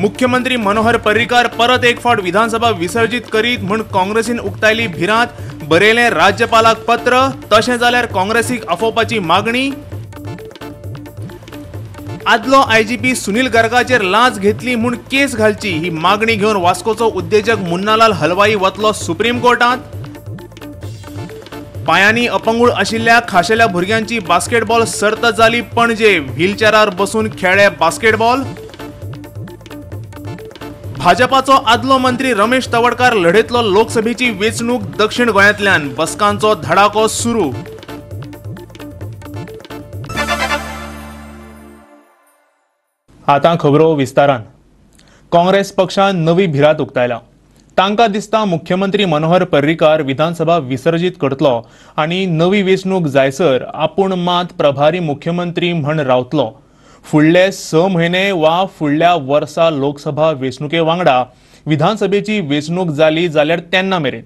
मुख्यमंत्री मनोहर पर्रीकार परत एक फावट विधानसभा विसर्जित करीत म्हूण काँग्रेसीन उक्तायली भिरांत. बरयलें राज्यपालाक पत्र, तशें जाल्यार काँग्रेसीक आफोवपाची मागणी. आदलो आयजीपी सुनील गर्गाचेर लांच घेतली म्हूण केस घालची ही मागणी घेवन वास्कोचो उद्देजक मुन्नालाल हलवाई वतलो सुप्रीम कोर्टांत. पायांनी अपंगूळ आशिल्ल्या खाशेल्या भुरग्यांची बास्केटबॉल सर्त जाली पणजे. व्हीलचेरार बसून खेळ्ळे बास्केटबॉल. भाजपाचो आदलो मंत्री रमेश तवडकार लढयतलो लोकसभेची वेंचणूक दक्षिण गोंयांतल्यान. बसकांचो धडाको सुरू. आतां खबरो विस्तारान. काँग्रेस पक्षान नवी भिरांत उक्तायला. तांकां दिसता मुख्यमंत्री मनोहर पर्रीकार विधानसभा विसर्जित करतलो आनी नवी वेंचणूक जायसर आपूण मात प्रभारी मुख्यमंत्री म्हण रावतलो. फुडले 6 म्हयने वा फुडल्या वर्सा लोकसभा वेंचणुके वांगडा विधानसभेची वेंचणूक जाली जाल्यार तेन्ना मेरेन.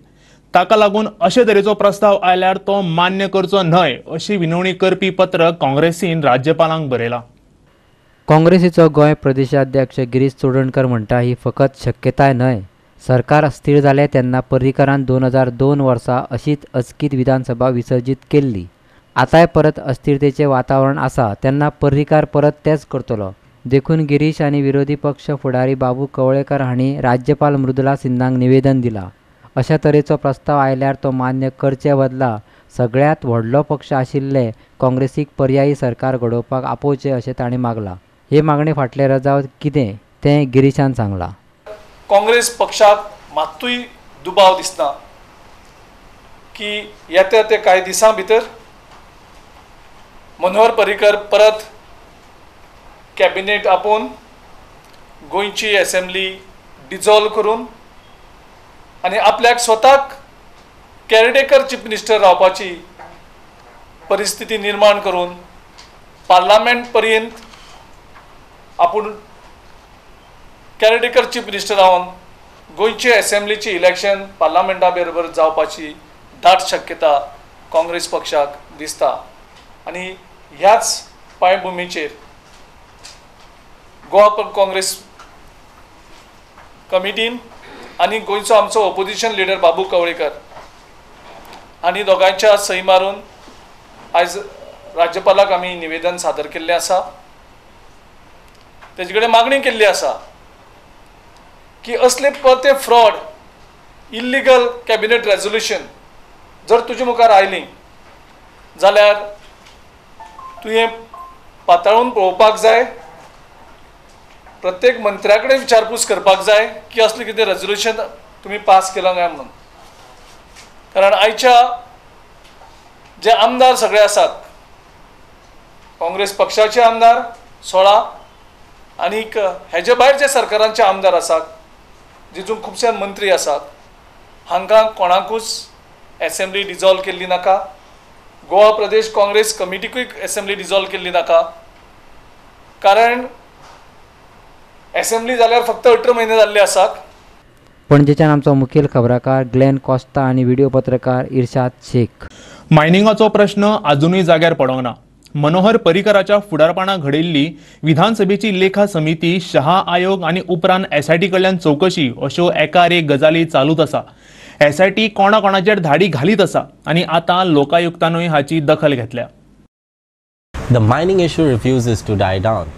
ताका लागून अशे तरेचो प्रस्ताव आयल्यार तो मान्य करचो न्हय अशी विनवणी करपी पत्र काँग्रेसीन राज्यपालांक बरयलां. काँग्रेसीचो गोंय प्रदेशाध्यक्ष गिरीश चोडणकर म्हणटा ही फकत शक्यताय न्हय. सरकार अस्थिर जालें तेन्ना पर्रीकारान 2002 वर्सा अशीच अचकीत विधानसभा विसर्जित केल्ली. आतांय परत अस्थिरतेचें वातावरण आसा तेन्ना पर्रीकार परत तेंच करतलो. देखून गिरीश आनी विरोधी पक्ष फुडारी बाबू कवळेकर हांणी राज्यपाल मृदुला सिन्हांक निवेदन दिलां. अशा तरेचो प्रस्ताव आयल्यार तो मान्य करचे बदला सगळ्यांत व्हडलो पक्ष आशिल्ले काँग्रेसीक पर्यायी सरकार घडोवपाक आपोवचें अशें तांणी मागलां. हे मागणे फाटलें रजाव कितें तें गिरीशान सांगलां. काँग्रेस पक्षाक मात्तूय दुबाव दिसना की येत्या ते कांय दिसां भितर मनोहर पर्रीकर परत कॅबिनेट आपोवन गोंयची असेंब्ली डिजॉल्व करून आनी आपल्याक स्वताक केअरटेकर चीफ मिनिस्टर रावपाची परिस्थिती निर्माण करून पार्लामेंट पर्यंत आपूण केअरटेकर चीफ मिनिस्टर रावन गोंयचे असेंब्लीची इलेक्शन पार्लामेंटा बरोबर जावपाची दाट शक्यता काँग्रेस पक्षाक दिसता. आनी ह्याच पांयभुमीचेर गोवा काँग्रेस कमिटीन आनी गोंयचो आमचो ओपोजिशन लिडर बाबू कवळेकर आनी दोगांयच्या सही मारून आयज राज्यपालाक आमी निवेदन सादर केल्लें आसा. तेजे कडेन मागणी केल्ली आसा की असले परते फ्रॉड इल्लिगल कॅबिनेट रेजोल्युशन जर तुजे मुखार आयली जाल्यार तुवें पाताळून पळोवपाक जाय, प्रत्येक मंत्र्या कडेन विचारपूस करपाक जाय की असलें कितें रेजोल्युशन तुमी पास केलां काय म्हणून. कारण आयच्या जे आमदार सगळे आसात, काँग्रेस पक्षाचे आमदार 16 आनीक हेजे भायर जे सरकारांचे आमदार आसात, जितून खुबशे मंत्री आसात, हांकां कोणाकूच एसेंब्ली डिजॉल्व केल्ली नाका, गोवा प्रदेश काँग्रेस कमिटीकूय एसेंब्ली डिजॉल्व केल्ली नाका. कारण एसेंब्ली जाल्यार फक्त 18 म्हयने जाल्ले आसात. पणजेच्यान आमचो मुखेल खबराकार ग्लेन कॉस्ता आनी व्हिडिओ पत्रकार इर्शाद शेख. मायनिंगाचो प्रश्न अजुनूय जाग्यार पडोंक ना. मनोहर पर्रीकाराच्या फुडारपणा घडयल्ली विधानसभेची लेखा समिती, शहा आयोग आनी उपरांत एसआयटी कडल्यान चवकशी अश्यो एकार एक गजाली चालूच आसा. एसआयटी कोणा कोणाचेर धाडी घालीत आसा आनी आतां लोकायुक्तानूय हाची दखल घेतल्या. The mining issue refuses to die down.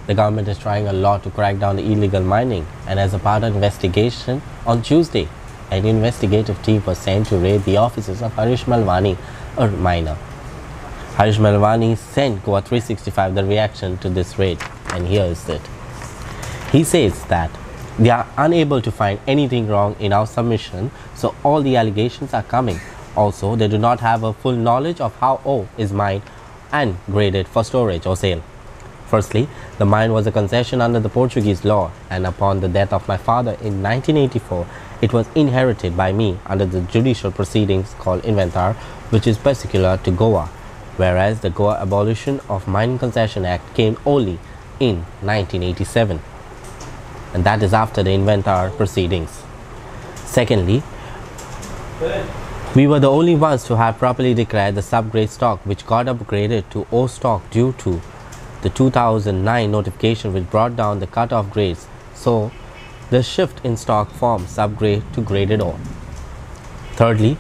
The government is trying a lot to crack down the illegal mining, and as a part of investigation, on Tuesday, an investigative team was sent to raid the offices of Harish Malwani, a miner. Harish Malwani sent Goa 365 the reaction to this raid, and here is it. He says that they are unable to find anything wrong in our submission, so all the allegations are coming. Also, they do not have a full knowledge of how ore is mined and graded for storage or sale. Firstly, the mine was a concession under the Portuguese law, and upon the death of my father in 1984, it was inherited by me under the judicial proceedings called Inventar, which is particular to Goa, whereas the Goa Abolition of Mining Concession Act came only in 1987, and that is after the Inventar proceedings. Secondly, we were the only ones to have properly declared the subgrade stock, which got upgraded to O stock due to the 2009 notification, which brought down the cutoff grades. So the shift in stock from subgrade to graded ore. Thirdly,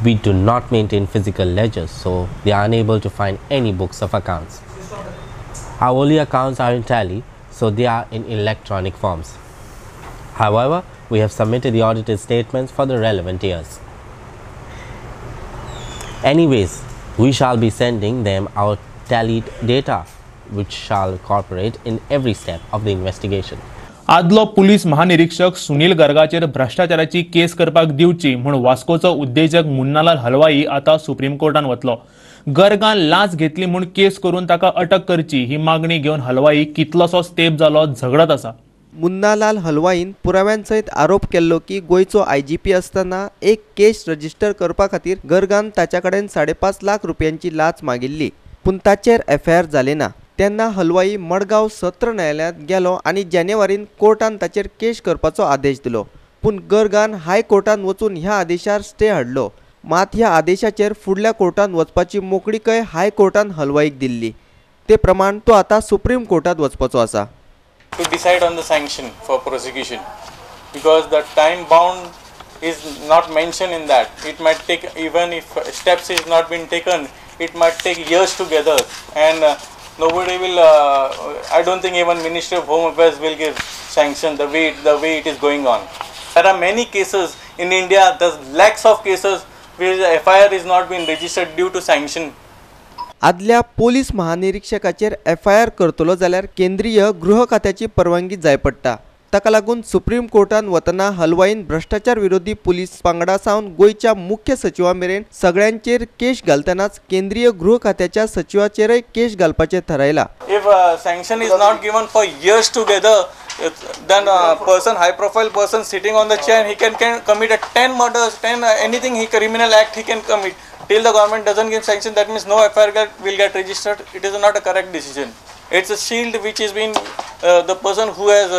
we do not maintain physical ledgers, so they are unable to find any books of accounts. Our only accounts are in tally, so they are in electronic forms. However, we have submitted the audited statements for the relevant years. Anyways, we shall be sending them our tallied data, which shall cooperate in every step of the investigation. आदलो police महानिरीक्षक सुनील गर्गाचेर भ्रष्टाचाराची केस करपाक दिवची म्हूण वास्कोचो उद्देजक मुन्नालाल हलवाई आतां supreme कोर्टान वतलो. गर्गान लांच घेतली म्हूण केस करून ताका अटक करची ही मागणी घेवन हलवाई कितलोसोच तेंप जालो झगडत आसा. मुन्नालाल हलवाईन पुराव्यांसयत आरोप केल्लो की गोंयचो IGP आसतना एक केस रजिस्टर करपा खातीर गर्गान ताच्या कडेन 5.5 लाख रुपयांची लांच मागिल्ली, पूण ताचेर FIR जाली ना. तेन्ना हलवाई मडगांव सत्र न्यायालयांत गेलो आनी जानेवारीन कोर्टान ताचेर केस करपाचो आदेश दिलो, पूण गर्गान हायकोर्टान वचून ह्या आदेशार स्टे हाडलो. मात ह्या आदेशाचेर फुडल्या कोर्टान वचपाची मोकळीकय हायकोर्टान हलवाईक दिल्ली. ते प्रमाण तो आतां सुप्रीम कोर्टांत वचपाचो आसा. To decide on the sanction for prosecution, because the time bound is not mentioned in that. It might take, even if steps is not been taken, it might take years together, and nobody will, I don't think even Ministry of Home Affairs will give sanction the way it is going on. There are many cases in India, there's lakhs of cases where the FIR is not been registered due to sanction. आदल्या police महानिरीक्षकाचेर FIR करतलो जाल्यार केंद्रीय गृह खात्याची परवानगी जाय पडटा. ताका लागून सुप्रीम कोर्टान वतना हलवाईन भ्रष्टाचार विरोधी पुलीस वांगडा सावन गोंयच्या मुख्य सचिवा मेरेन सगळ्यांचेर केश घालतनाच केंद्रीय गृह खात्याच्या सचिवाचेरय केश घालपाचें थारायलां. If sanction is not given for years together, then a person, high profile person sitting on the chair, he can commit a 10 murders, 10 anything he criminal act he can commit. Till the government doesn't give sanction, that means no FIR will get registered. It is not a correct decision. It's a shield which is been the person who has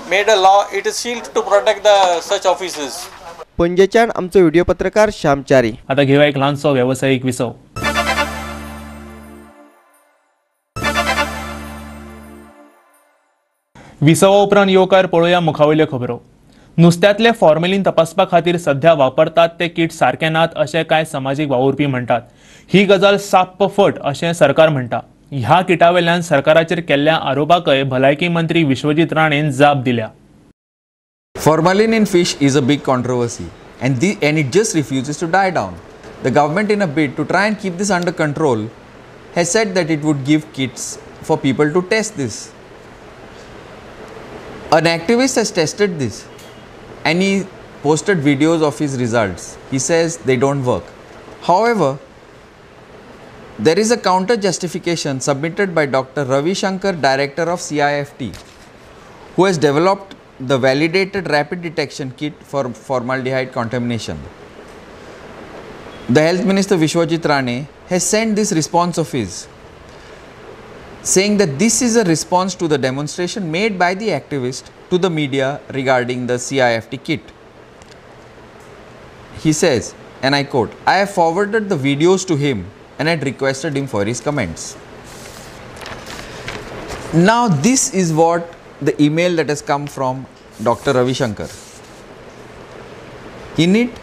made a law. It is shield to protect the such offices. पणजेच्यान आमचो video पत्रकार श्याम च्यारी. आता घेऊया एक ल्हानसो वेवसायीक विसव. विसवा उपरांत येवकार पळोवया मुखावयल्यो खबरो. नुस्त्यांतले फॉर्मेलीन तपासपा खातीर सध्या वापरतात ते किट सारके नात अशें कांय समाजीक वावुरपी म्हणटात. ही गजाल साप्प फट अशें सरकार म्हणटा. ह्या किटावेल्यान सरकाराचेर केल्ल्या आरोपाकय भलायकी मंत्री विश्वजीत राणेन जाप दिल्या. Formalin in fish is a big controversy and it just refuses to die down. The government, in a bid to try and keep this under control, has said that it would give kits for people to test this. An activist has tested this and he posted videos of his results. He says they don't work. However, there is a counter justification submitted by Dr. Ravi Shankar, director of CIFT, who has developed the validated rapid detection kit for formaldehyde contamination. The Health Minister Vishwajit Rane has sent this response of his, saying that this is a response to the demonstration made by the activist to the media regarding the CIFT kit. He says, and I quote, "I have forwarded the videos to him and had requested him for his comments." Now this is what the email that has come from Dr. Ravi Shankar. In it,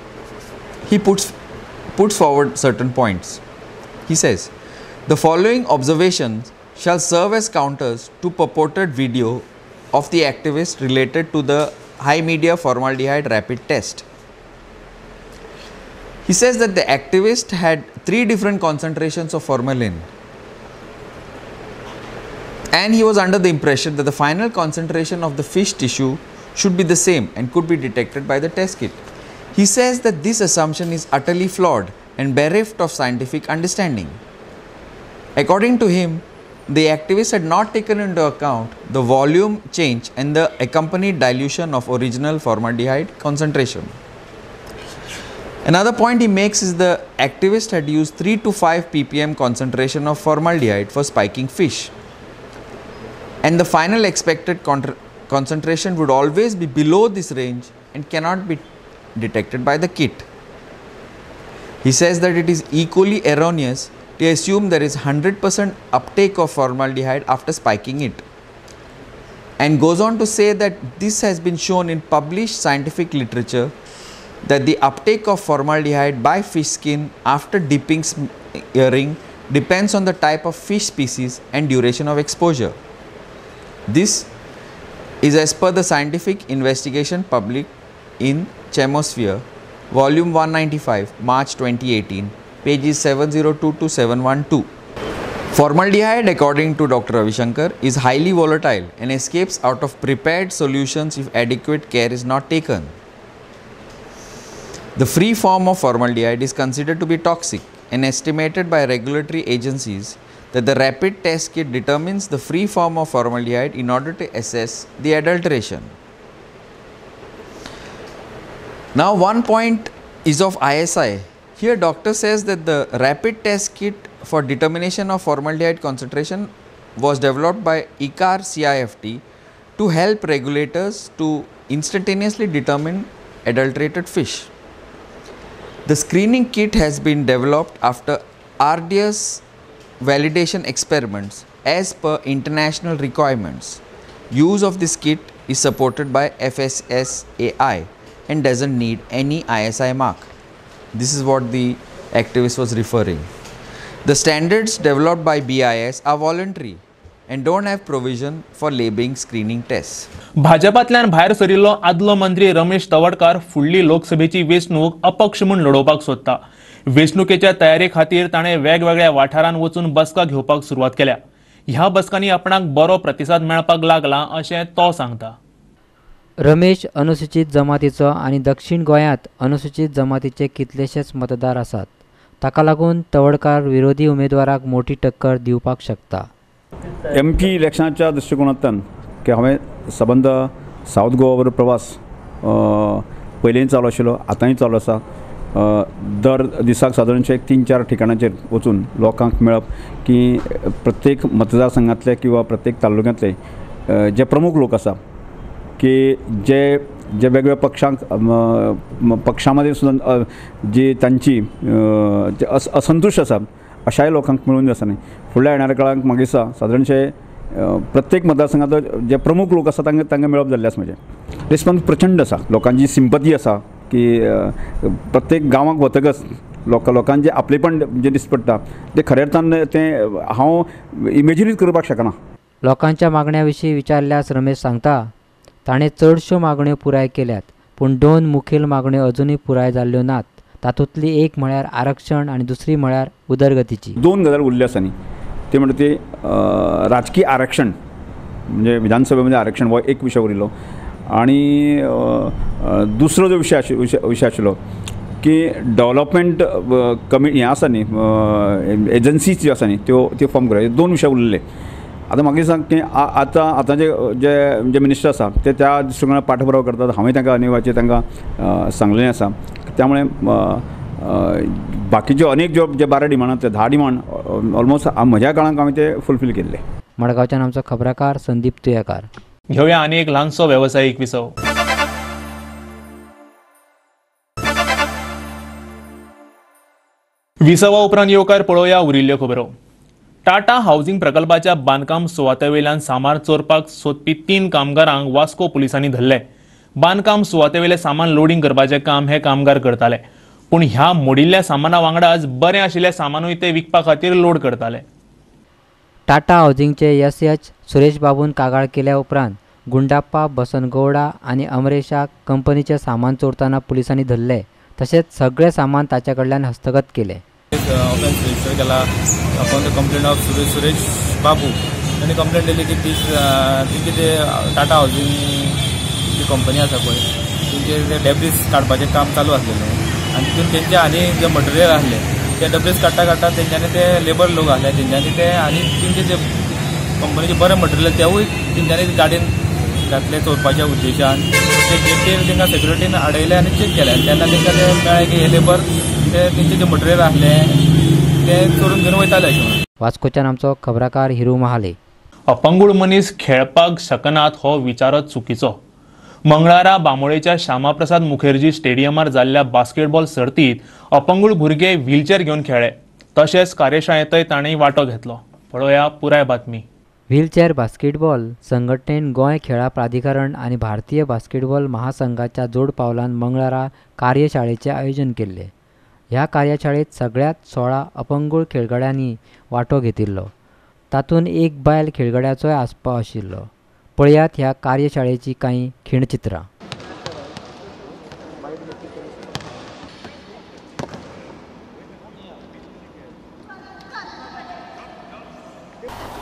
he puts forward certain points. He says, "The following observations shall serve as counters to purported video of the activist related to the high media formaldehyde rapid test." He says that the activist had 3 different concentrations of formalin and he was under the impression that the final concentration of the fish tissue should be the same and could be detected by the test kit. He says that this assumption is utterly flawed and bereft of scientific understanding. According to him, the activist had not taken into account the volume change and the accompanied dilution of original formaldehyde concentration. Another point he makes is the activist had used 3 to 5 ppm concentration of formaldehyde for spiking fish, and the final expected concentration would always be below this range and cannot be detected by the kit. He says that it is equally erroneous to assume there is 100% uptake of formaldehyde after spiking it. And goes on to say that this has been shown in published scientific literature that the uptake of formaldehyde by fish skin after dipping smearing depends on the type of fish species and duration of exposure. This is as per the scientific investigation published in Chemosphere, Volume 195, March 2018, pages 702 to 712. Formaldehyde, according to Dr. Ravi Shankar, is highly volatile and escapes out of prepared solutions if adequate care is not taken. The free form of formaldehyde is considered to be toxic and estimated by regulatory agencies that the rapid test kit determines the free form of formaldehyde in order to assess the adulteration. Now, one point is of ISI. Here doctor says that the rapid test kit for determination of formaldehyde concentration was developed by ICAR CIFT to help regulators to instantaneously determine adulterated fish. The screening kit has been developed after arduous validation experiments as per international requirements. Use of this kit is supported by FSSAI and doesn't need any ISI mark. This is what the activist was referring. The standards developed by BIS are voluntary and don't have provision for labeling screening tests. भाजपांतल्यान भायर सरिल्लो आदलो मंत्री रमेश तवडकार फुडली लोकसभेची वेंचणूक अपक्ष म्हूण लढोवपाक सोदता. वेंचणुकेच्या तयारे खातीर ताणें वेगवेगळ्या वाठारांत वचून बसका घेवपाक सुरवात केल्या. ह्या बसकांनी आपणाक बरो प्रतिसाद मेळपाक लागला अशें तो सांगता. रमेश अनुसूचित जमातीचो आनी दक्षिण गोंयांत अनुसूचित जमातीचे कितलेशेच मतदार आसात. ताका लागून तवडकार विरोधी उमेदवाराक मोठी टक्कर दिवपाक शकता. एम पी इलेक्शनाच्या दृश्टिकोनांतल्यान की हांवें सबंद सावथ गोवा बरोबर प्रवास पयलींय चालू आशिल्लो, आतांय चालू आसा. दर दिसाक सादारणशे एक 3-4 ठिकाणाचेर वचून लोकांक मेळप की प्रत्येक मतदारसंघांतले किंवा प्रत्येक तालुक्यांतले जे प्रमुख लोक आसा की जे जे वेगवेगळ्या पक्षांक पक्षां मदीं सुद्दां जी तांची असंतुश्ट आसा अशाय लोकांक मेळून आसा न्ही. फुडल्या येणाऱ्या काळांत म्हाका दिसता सादारणशे प्रत्येक मतदारसंघांतलो जे प्रमुख लोक आसा तांकां तांकां मेळप जाल्लें आसा. म्हजें रिस्पॉन्स प्रचंड आसा, लोकांची सिंपती आसा की प्रत्येक गांवाक वतकच लोकांचें आपलेपण जें दिसपी पडटा तें खऱ्या अर्थान तें हांव इमेजिनूच करपाक शकना. लोकांच्या मागण्या विशीं विचारल्यास रमेश सांगता ताणें चडश्यो मागण्यो पुराय केल्यात, पूण 2 मुखेल मागण्यो अजुनूय पुराय जाल्ल्यो नात. तातूंतली एक म्हळ्यार आरक्षण आनी दुसरी म्हळ्यार उदरगतीची. 2 गजाल उरल्यो आसा न्ही, ते म्हणटा ती राजकीय आरक्षण म्हणजे विधानसभेमध्ये आरक्षण हो एक विशय उरिल्लो आनी दुसरो जो विशय आशिल्लो की डेवलपमेंट कमी हें आसा न्ही, एजन्सीज ज्यो आसा न्ही त्यो त्यो फॉर्म करप. 2 विशय उरले. आतां म्हाका दिसता की आतां आतांचे जे जे मिनिस्टर आसा ते त्या दृश्टिकोनान पाठपुरावा करतात. हांवें तांकां अनिवार्य तांकां सांगलेलें आसा. त्यामुळे बाकीच्यो अनेक ज्यो जे 12 डिमांड आसा ते 10 डिमांड ऑलमोस्ट म्हज्या काळांत हांवें ते फुलफील केल्ले. मडगांवच्यान आमचो खबराकार संदीप तुयेकार. घेवया आनी एक ल्हानसो वेवसायीक विसव. विसवा उपरांत येवकार पळोवया उरिल्ल्यो खबरो. टाटा हावसिंग प्रकल्पाच्या बांदकाम सुवातेवेल्यान सामान चोरपाक सोदपी 3 कामगारांक वास्को पुलिसांनी धरले. बांदकाम सुवातेवेले सामान लोडींग करपाचें काम हे कामगार करताले, पूण ह्या मोडिल्ल्या सामाना वांगडाच बरें आशिल्लें सामानूय ते विकपा खातीर लोड करताले. टाटा हावसिंगचे एस.एच. सुरेश बाबून कागाळ केल्या उपरांत गुंडाप्पा, बसनगौडा आनी अमरेशाक कंपनीचें सामान चोरतना पुलिसांनी धरले. तशेंच सगळें सामान ताच्या कडल्यान हस्तगत केलें. ऑफेन्स रजिस्टर केला upon the complaint of Suresh Babu. तांणी कंप्लेंट दिली की ती कितें टाटा हावसिंग जी कंपनी आसा पळय तेंचे ते डेब्रीस काडपाचें काम चालू आसलेलें आनी तितून तेंचे आनी जे मटेरियल आसलें ते डेब्रीस काडटा काडटा तेंच्यांनी ते लेबर लोक आसले तेंच्यांनी ते आनी तेंचे जे कंपनीचे बरें मटेरियल तेवूय तेंच्यांनी गाडयेन घातले चोरपाच्या उद्देशान. ते गेटीर तांकां सेक्युरिटीन आडयले आनी चॅक केले तेन्ना तांकां ते मेळ्ळें की हे लेबर ते तेंचे जे मटेरियल आसलें ते चोरून घेवन वयताले. अशें म्हणून वास्कोच्यान आमचो खबराकार हिरू महाले. अपंगूळ मनीस खेळपाक शकनात हो विचारच चुकीचो. मंगळारा बांबोळेच्या श्यामाप्रसाद मुखर्जी स्टेडियमार जाल्ल्या बास्केटबॉल सर्तीत अपंगूळ भुरगे व्हीलचेर घेवन खेळ्ळे. तशेंच कार्यशाळेंतय तांणी वांटो घेतलो. पळोवया पुराय बातमी. व्हीलचेअर बास्केटबॉल संघटनेन गोंय खेळां प्राधिकरण आनी भारतीय बास्केटबॉल महासंघाच्या जोड पावलान मंगळारा कार्यशाळेचें आयोजन केल्लें. ह्या कार्यशाळेत सगळ्यात 16 अपंगूळ खेळगड्यांनी वांटो घेतिल्लो. तातूंत एक बायल खेळगड्याचोय आस्पाव आशिल्लो. पळयात ह्या कार्यशाळेची कांय खिणचित्रां.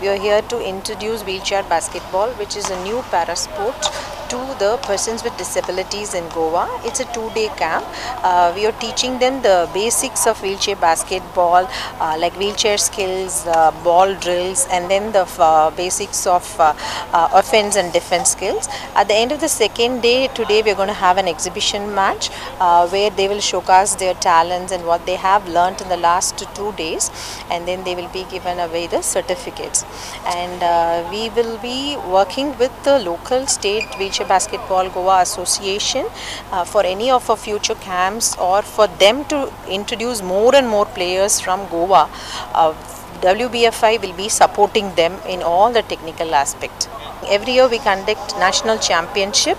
We are here to introduce wheelchair basketball, which is a new para sport to the persons with disabilities in Goa. It's a 2-day camp. We are teaching them the basics of wheelchair basketball, like wheelchair skills, ball drills, and then the basics of offense and defense skills. At the end of the second day, today we are going to have an exhibition match where they will showcase their talents and what they have learnt in the last 2 days, and then they will be given away the certificates. And we will be working with the local state Wheelchair Basketball Goa Association for any of our future camps or for them to introduce more and more players from Goa. WBFI will be supporting them in all the technical aspects. Every year we conduct national championship,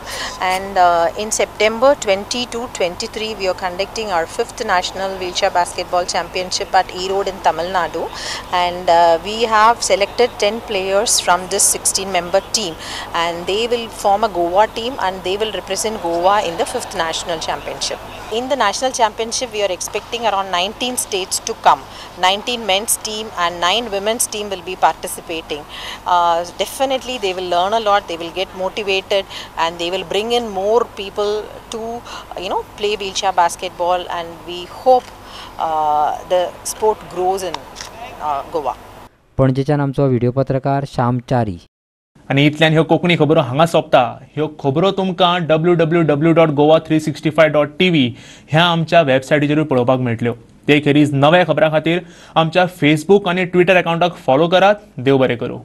and in September 20 to 23 we are conducting our 5th national wheelchair basketball championship at Erode in Tamil Nadu, and we have selected 10 players from this 16-member team, and they will form a Goa team and they will represent Goa in the 5th national championship. In the national championship we are expecting around 19 states to come. 19 men's team and 9 women's team will be participating. Definitely they will learn a lot, they will get motivated, and they will bring in more people to play wheelchair basketball, and we hope the sport grows in Goa. पणजेच्यान आमचो video पत्रकार श्याम चारी. आनी इतल्यान ह्यो कोंकणी खबरो हांगा सोंपता. ह्यो खबरो तुमकां www.goa365.tv ह्या आमच्या वेबसायटीचेरूय पळोवपाक मेळटल्यो. ते खेरीज नव्या खबरां खातीर आमच्या फेसबूक आनी ट्विटर अकाउंटाक फॉलो करात. देव बरें करूं.